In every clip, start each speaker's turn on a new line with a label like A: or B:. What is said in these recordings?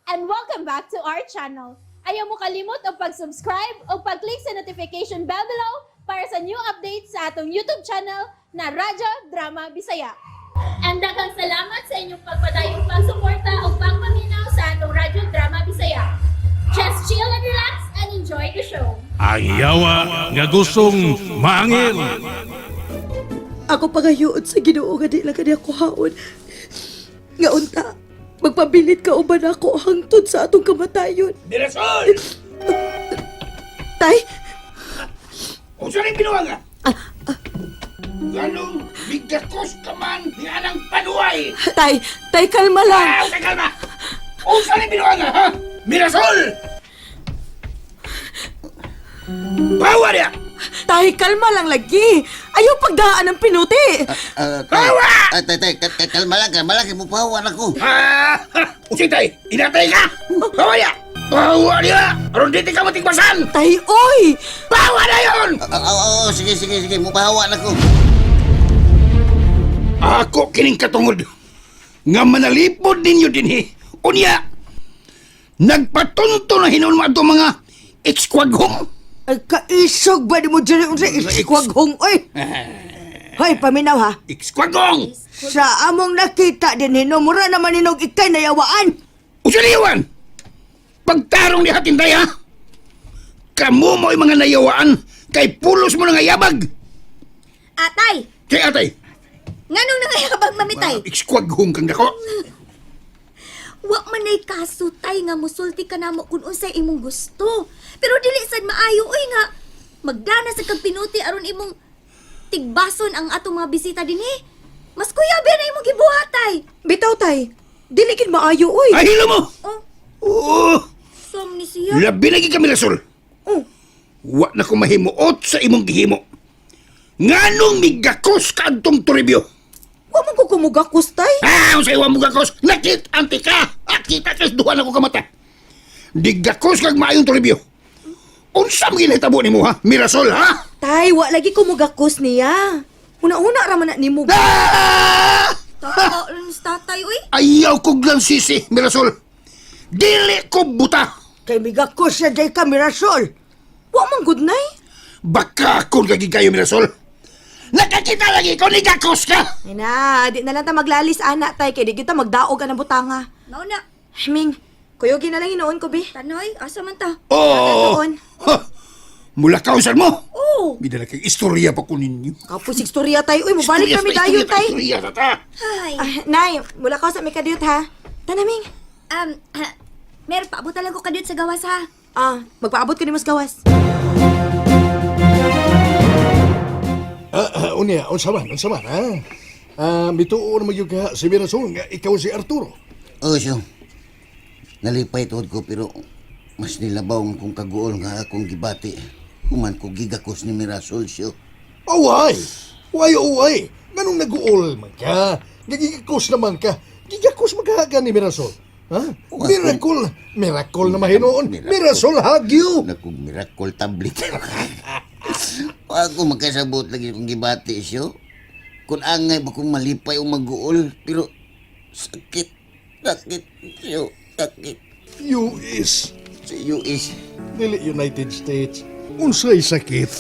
A: And welcome back to our channel. Ayaw mo kalimot og pag-subscribe o pag-click sa notification bell below para sa new updates sa atong YouTube channel na Radyo Drama Bisaya. And daghang salamat sa inyong pagpadayong pagsuporta o pagpaminaw sa atong Radyo Drama Bisaya. Just chill and relax and enjoy the show.
B: Ang yawa nga gustong maangil.
C: Ako pangayuod sa Ginoo nga di lang kaniya kuhaon. Nga unta, magpabilit ka uban ako hangtod sa atong kamatayon.
D: Mirasol!
C: Tay,
D: Unsa rin ginawa nga? Ganong bigakos ka man ni anang panuay!
C: Tay, tay, kalma lang.
D: Ah, usa kalma! Unsa rin ginawa nga, ha? Mirasol! Bawa niya!
C: Tay, kalma lang lagi. Ayaw pagdaan ng pinuti.
D: Bawa!
E: Ah, tay, tay, kalma lang, kalma lang, mupawan ako.
D: Ah! Usitay! Inatay ka! Bawa niya! Bawa niya! Aron dito ka matigbasan!
C: Tay, oy!
D: Bawa na yun!
E: Ah, ah, ah, sige, sige, sige, mupahawan ako.
D: Ako kining katungod nga manalipod ninyo dinhi. Unya, nagpatunto na hinon mo ato mga ekskwagong.
C: Ay, kaisog ba di mo diri unsa iskwag-hong, oy? Hoy, paminaw ha.
D: Ekskwagong!
C: Sa among nakita din hino, mura naman hinog ikay nayawaan.
D: Usaliwan! Pagtarong ni Hatinday ha! Kamu mo'y mga nayawaan kay pulos mo na nga yabag!
F: Atay!
D: Kay atay,
F: Nganong nangayabag mamitay?
D: ekskwagong kang dako.
F: Wa man nay kaso tay nga musulti ka namo kung unsay imong gusto. Pero dili sad maayo oy nga magdana sa kag pinuti aron imong tigbason ang atong mga bisita dinhi. Mas kuyabe na imong gibuhat tay.
C: Bitaw, tay. Dili gid maayo, oy.
D: Ay, hilo mo!
F: Oh,
D: Oo,
F: som ni siya.
D: labi lagi kami Rasol.
C: Oh.
D: Wa na ko mahimuot sa imong gihimo. Nganong migakos ka adtong Toribio?
C: Wa man ko kumugakos, tay.
D: Ah, unsay wa mo gakos? Nakit anti ka. Ah, kita kay duha na ko kamata. Digakos kag maayong Toribio. Unsa man ginahitabo nimo ha? Mirasol ha?
C: Tay, wa lagi kumugakos niya. Una-una ra man na nimo.
D: Ah!
F: Totoo lang sa tatay oy.
D: Ayaw kog lang sisi, Mirasol. Dili ko buta.
C: Kay migakos siya day ka, Mirasol. Wa man good nay.
D: Baka kung lagi kayo, Mirasol. Nakakita lagi ko nigakos ka.
C: Ay na, di na lang ta maglalis ana tay kay di kita magdaog ang butanga.
F: Mao na.
C: Ming, kuyogin na lang hinuon ko bi.
F: Tanoy, asa man ta?
D: Oo.
C: Doon.
D: Ha! Mula kausan mo.
F: Oh,
D: Bidala kay istorya pa ko ninyo.
C: Kapos istorya tay. Uy, mobalik
D: Istorya
C: kami
D: sa
C: dayon
D: istorya,
C: tay.
D: Istorya sa ta.
F: ay.
C: Ah, nay, mula ka sa may kadiyot ha. Tanaming.
F: Mer, paabot talaga ko kadiyot sa gawas ha.
C: Ah, magpaabot ko ni mas gawas.
G: Ah, ah, unya, unsa man, ha? Ah, mituo na magyud ka si Mirasol nga ikaw si Arturo.
E: Oh, siyo. Nalipay tuod ko pero mas nilabaw ang kong kaguol nga akong gibati. Human ko gigakos ni Mirasol siyo.
G: Away! Way, away! Nganong naguol man ka? Nagigakos naman ka. Gigakos man ka ni Mirasol. Ha?
E: Wa-
G: Miracle! Miracle na mahinoon.
E: Miracle.
G: Mirasol hagyo!
E: Nakong miracle tablet. Wa ako magkasabot lagi kong gibati siyo. Kung angay ba kong malipay o maguol, pero sakit, sakit siyo, sakit.
G: US.
E: Sa US,
G: Dili United States. Unsay sakit?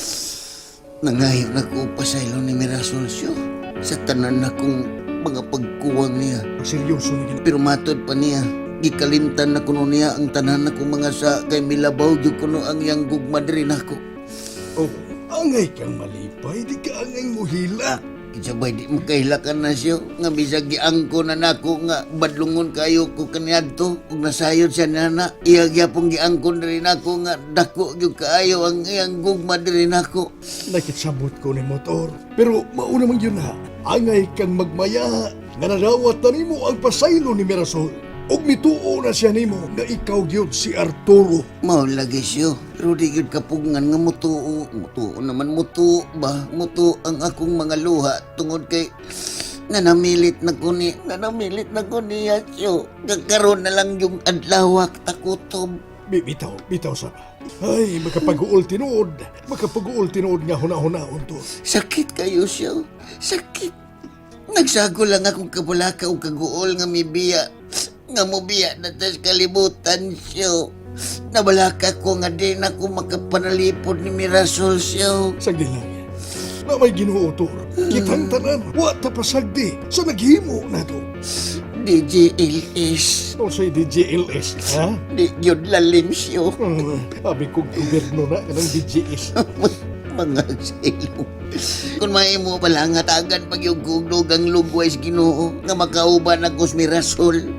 E: Nangayo na ko pasaylo ni Mirasol siyo. Sa tanan na kong mga pagkuwang niya.
G: Seryoso ni gina.
E: Pero matod pa niya, gikalimtan na kuno niya ang tanan na kong mga sa kay milabaw gyud kuno ang iyang gugma diri nako.
G: Oh, angay kang malipay, di ka angay muhila.
E: Isabay di makahilakan na siya nga bisag giangko na nako nga badlungon kayo ko kaniadto ug nasayod siya nana iya gyapon giangkon diri nako nga dako gyud kaayo ang iyang gugma diri nako.
G: Nakitsabot ko ni motor. Pero mauna man yun ha. Angay kang magmaya nga nadawat na nimo ang pasaylo ni Mirasol. Ug mituo na siya nimo nga ikaw gyud si Arturo.
E: Mao lagi siya. Pero di gyud kapugngan nga mutuo. Mutuo naman mutuo ba? Mutuo ang akong mga luha tungod kay nanamilit na ko niya siyo. Kakaroon na lang yung adlaw takutob.
G: Bitaw, bitaw sa. Ay, makapag-uol tinuod. Makapag-uol tinuod nga huna-hunaon to.
E: Sakit kayo siya. Sakit. Nagsago lang akong kabulaka o kaguol nga mibiya. Nga mobiya na tas kalibutan siyo. Nabalaka ko nga di na ko makapanalipod ni Mirasol siyo.
G: Sagdi lang. Na may Ginoo, Tor. Kitang tanan, wa ta pasagdi sa naghimo nato.
E: DGLS.
G: O say DGLS, ha?
E: Di gyud lalim siyo.
G: Abi kong gobyerno na kanang DGS.
E: Mga silong. Kung maimo pala nga tagan pag yung kugdog ang lugway sa Ginoo nga makauban ako sa Mirasol.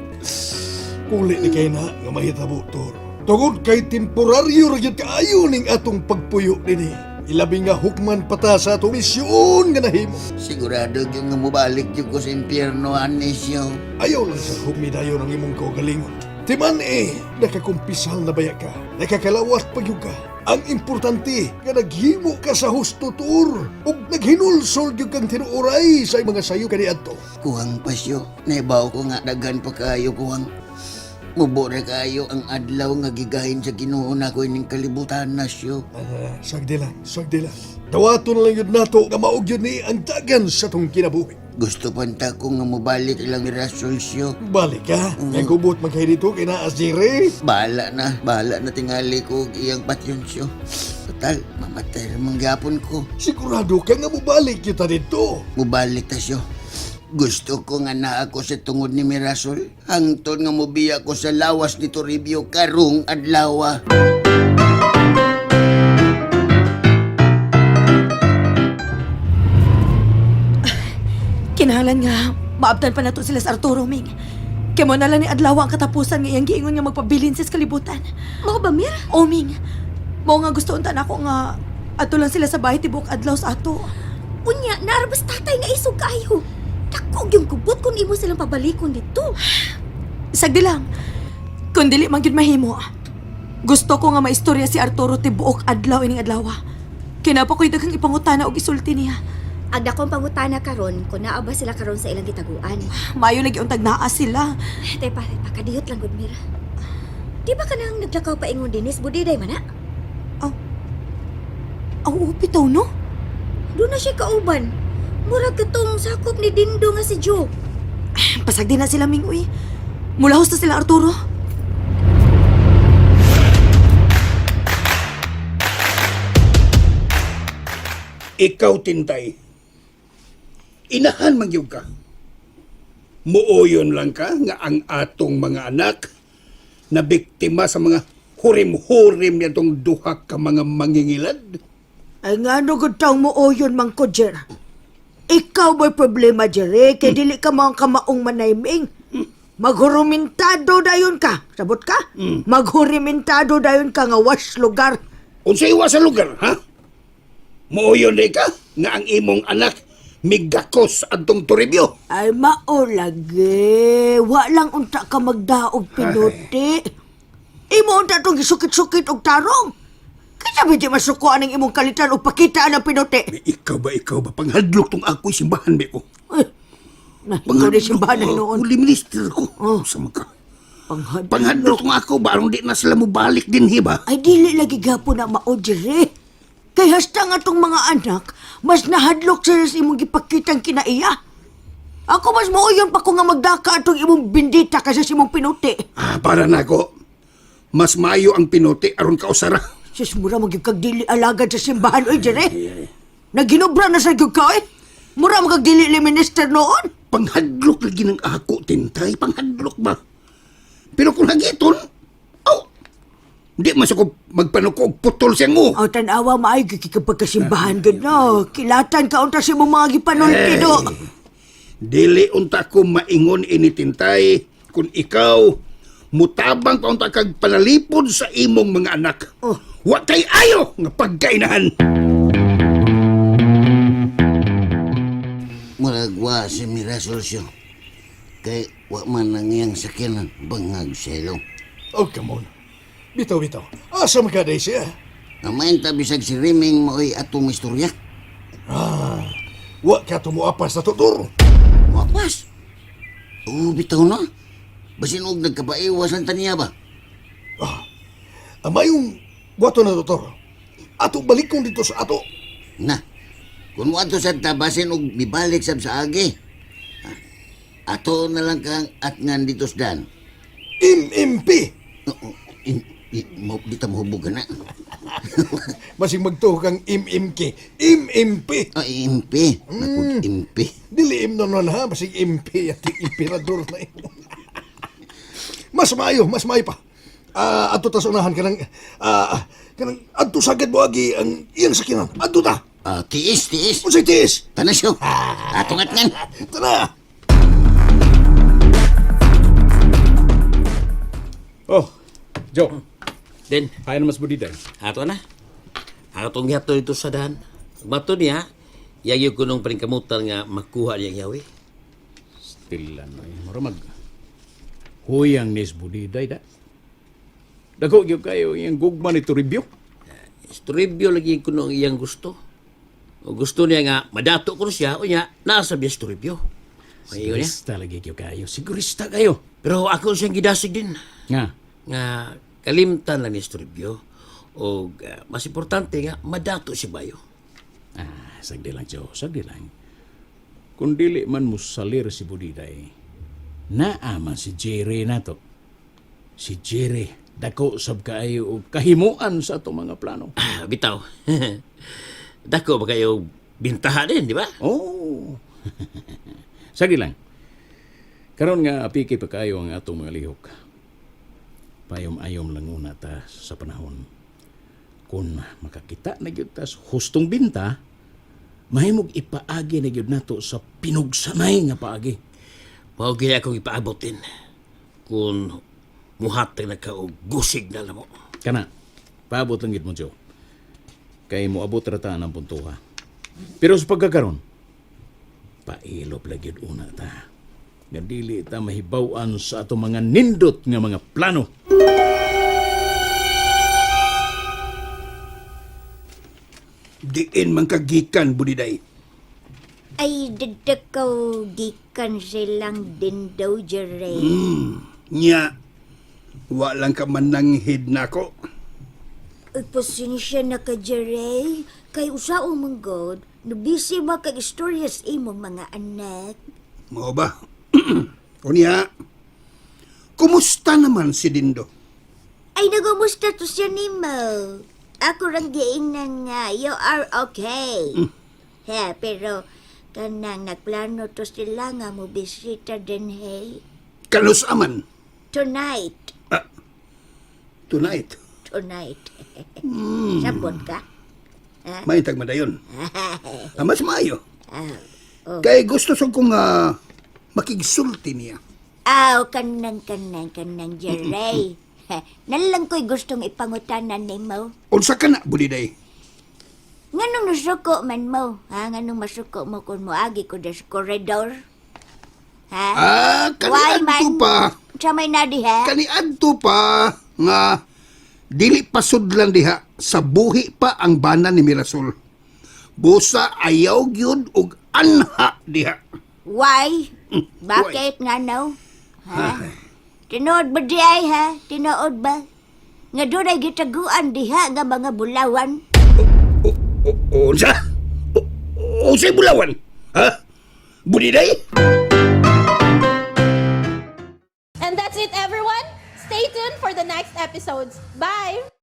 G: Kuli ni kay na nga mahitabo, Tor. Tungod kay temporaryo ra gyud kaayo ning atong pagpuyo dinhi. Ilabi nga hukman pata sa atong misyon nga nahimo.
E: Sigurado gyud nga mobalik gyud ko sa impyerno ani siyo.
G: Ayaw lang sa humidayon ang imong kaugalingon. Timan eh, nakakumpisal na baya ka, nakakalawat pa gyud ka. Ang importante nga naghimo ka sa husto, Tor, ug naghinulsol gyud kang tinuoray sa mga sayo kaniadto.
E: Kuhang pasyo, naibaw ko nga daghan pa kaayo kuhang. Mubo ra kaayo ang adlaw nga gigahin sa Ginoo nako ining kalibutan na siyo.
G: Ah, sagdi lang, sagdi lang. Dawaton lang yun nato nga maog yun ni ang dagan sa tong kinabuhi.
E: Gusto panta ko nga mobalik ilang Mirasol siyo.
G: Balik ka, mm. Gubot man kayo dito kay naa Jerry.
E: Bahala na tingali ko og iyang patyon siyo. Total, mamatay ra man gyapon ko.
G: Sigurado ka nga mobalik kita dito.
E: Mubalik ta siyo. Gusto ko nga naa ako sa tungod ni Mirasol. Hangtod nga mobiya ko sa lawas ni Toribio karong adlawa.
C: Kinahanglan nga, maabtan pa nato sila sa Arturo, Ming. Kaya mo na lang ni Adlaw ang katapusan nga iyang giingon nga magpabilin sa kalibutan.
F: Mao ba, Mir?
C: O, Ming, mao nga gusto unta nako nga ato lang sila sa bahay tibok adlaw sa ato.
F: Unya, naarbas tatay nga isog kaayo. Dako gyud kubot kung imo silang pabalikon dito.
C: Sagdi lang. Kung dili man gyud mahimo. Gusto ko nga maistorya si Arturo tibuok adlaw ining adlaw. Kinapa ko'y daghang ipangutana og isulti niya.
F: Ang dakong pangutana karon kung naa ba sila karon sa ilang gitaguan.
C: Maayo lagi untag naa sila.
F: Tepa, pakadiyot lang gud, Mira. Di ba kanang naglakaw pa ingon dinis budiday man na?
C: Aw, bitaw no?
F: Doon na siya kauban. Murag katong sakop ni Dindo nga si Joe.
C: Pasagdi na sila, Ming, uy. Mulahos na sila, Arturo.
D: Ikaw, Tintay. Inahan man gyud ka. Muoyon lang ka nga ang atong mga anak na biktima sa mga hurim-hurim nitong duha ka mga mangingilad.
C: Ay nga no, gud taong mo oyon mang ko, Jer. Ikaw ba'y problema, Jer, eh? Kay dili ka mga kamaong manayming. Maghurumintado dayon ka. Sabot ka? Maghurumintado dayon ka nga was lugar.
D: Unsa iwa sa lugar, ha? Muoyon di ka nga ang imong anak migakos adtong Toribio.
C: Ay mao lagi. Wa lang unta ka magdaog pinuti. Imo unta tong gisukit-sukit og tarong. Kaya ba di masukuan ang imong kalitan og pakita ang pinuti?
D: Ikaw ba panghadlok tong ako'y simbahan be ko.
C: Ay, na, ikaw na simbahan na noon.
D: Uli minister ko.
C: Oh.
D: Sa mga
C: Panghadlok.
D: Panghadlok tong ako ba aron di na sila mobalik din hiba.
C: Ay, dili lagi gapo na mao dire. Kay hasta nga tong mga anak, mas nahadlok sila sa imong gipakitang kinaiya. Ako mas mauyon pa ko nga magdaka atong imong bindita kaysa sa imong pinuti.
D: Ah, para nako. Mas maayo ang pinuti aron kausara.
C: Sus, mura magyud kag dili alagad sa simbahan oy dire. Naginobra na sa gyud ka oy. Mura magkag dili li minister noon.
D: Panghadlok lagi ng ako, Tintay. Panghadlok ba? Pero kung hagiton, oh, di mas ako magpanuko og putol siya ngo.
C: Aw tan-awa maayo gyud kay pagkasimbahan gud no. Kilatan ka unta sa imong mga gipanulti do.
D: Dili unta ko maingon ini, Tintay, kung ikaw mutabang pa unta kag panalipod sa imong mga anak.
C: Oh.
D: Wa kay ayo nga pagkainahan.
E: Murag wa si Mirasol siyo. Kay wa man ang iyang sakyanan bangag sa ilong.
G: Oh, come on. Bitaw, bitaw. Asa man ka day siya?
E: Namain ta bisag si Riming maoy atong istorya.
G: Ah, wa ka tumuapas na tutor.
E: Wapas. Oo, bitaw na. Basin og nagkapaiwas ang taniya ba?
G: Ah, amayong wato na tutor. Ato balikon dito sa ato.
E: Na. Kung mo ato sa tabasin og mibalik sab sa agi. Ah, ato na lang kang at ngan dito dan.
G: MMP.
E: Oo, mo di ta mohubog na.
G: Masing magtuo kang MMK, MMP.
E: Ah, MP. Naku, MP.
G: Dili im nun ha, basig MP at emperador na imo. Mas maayo, mas maayo pa. Ah, adto ta sa unahan kanang kanang adto sagad mo agi ang iyang sakinan. Adto ta.
E: Ah, tiis, tiis.
G: Unsay tiis?
E: Tanasyo. Atungat ngan.
G: Tara.
B: Oh, Joe.
H: Then,
B: Kaya naman sa budiday.
H: ato na. Atong gihatod dito sa dahan. Mato niya, yagyo ko nung paningkamutan nga makuha niyang yawi.
B: Still ano eh. Mura mag... Huyang nis budiday da. Dako gyud kayo iyang gugma ni Toribio.
H: Toribio lagi kuno ang iyang gusto. O gusto niya nga madato ko siya, o niya, nasa biya si Toribio. Mayo niya.
B: Sigurista lagi gyud kayo. Sigurista kayo.
H: Pero ako siyang gidasig din.
B: Nga.
H: Nga kalimtan lang ni si Toribio. O mas importante nga, madato si Bayo.
B: Ah, sagdi lang, Joe. Sagdi lang. Kung dili man mo salir si Budiday, naaman si Jerry na to. Si Jerry, dako sab kaayo og kahimuan sa atong mga plano.
H: Ah, bitaw. Dako ba kayo bintaha din, di ba?
B: Oh. Sagdi lang. Karon nga apiki pa kayo ang atong mga lihok. Payom-ayom lang una ta sa panahon. Kung makakita na gyud ta sa hustong binta, mahimog ipaagi na gyud nato sa pinugsanay nga paagi.
H: Mao gyud akong ipaabot din. Kung muhatag na ka og gusig na lamo.
B: Kana, paabot lang gyud mo, Joe. Kay moabot ra ta ng puntuha. Pero sa pagkakaron, pailop lang gyud una ta. Nga dili ta mahibaw-an sa atong mga nindot nga mga plano.
D: Diin man kagikan, Budiday.
F: Ay, dadakaw gikan silang din daw, Jerry.
D: Nya, wa lang ka mananghid nako.
F: Ay, pasensya na ka, Jerry. Kay usa o mong God, nabisi mo kag istorya sa imong mga anak.
D: Mao ba? Unya, kumusta naman si Dindo?
F: Ay, nagumusta to siya nimo. Ako rang giingnan nga, you are okay. Ha, pero kanang nagplano to sila nga mo bisita din, hey.
D: Kanus aman?
F: Tonight.
D: Tonight.
F: Tonight. Sabot ka?
D: May tagmadayon. Ah, mas maayo. Kay gusto sa kong makigsulti niya.
F: Aw, kanang kanang kanang Jerry. Nalang ko'y gustong ipangutanan nimo.
D: Unsa ka na, Budiday?
F: Nganong nasuko man mo? Ha? Nganong masuko mo kung moagi ko des corridor? Ha?
D: Ah,
F: Why
D: kaniadto
F: man?
D: pa.
F: Sa may na diha?
D: Kaniadto pa nga dili pa sudlan diha sa buhi pa ang bana ni Mirasol. Busa ayaw gyud og anha diha.
F: Why? Bakit nga no? Ha? Tinuod ba di ay ha? Tinuod ba? Nga doon ay gitaguan diha nga mga bulawan.
D: Unsa? Unsay bulawan? Ha? Budiday?
A: And that's it, everyone. Stay tuned for the next episodes. Bye!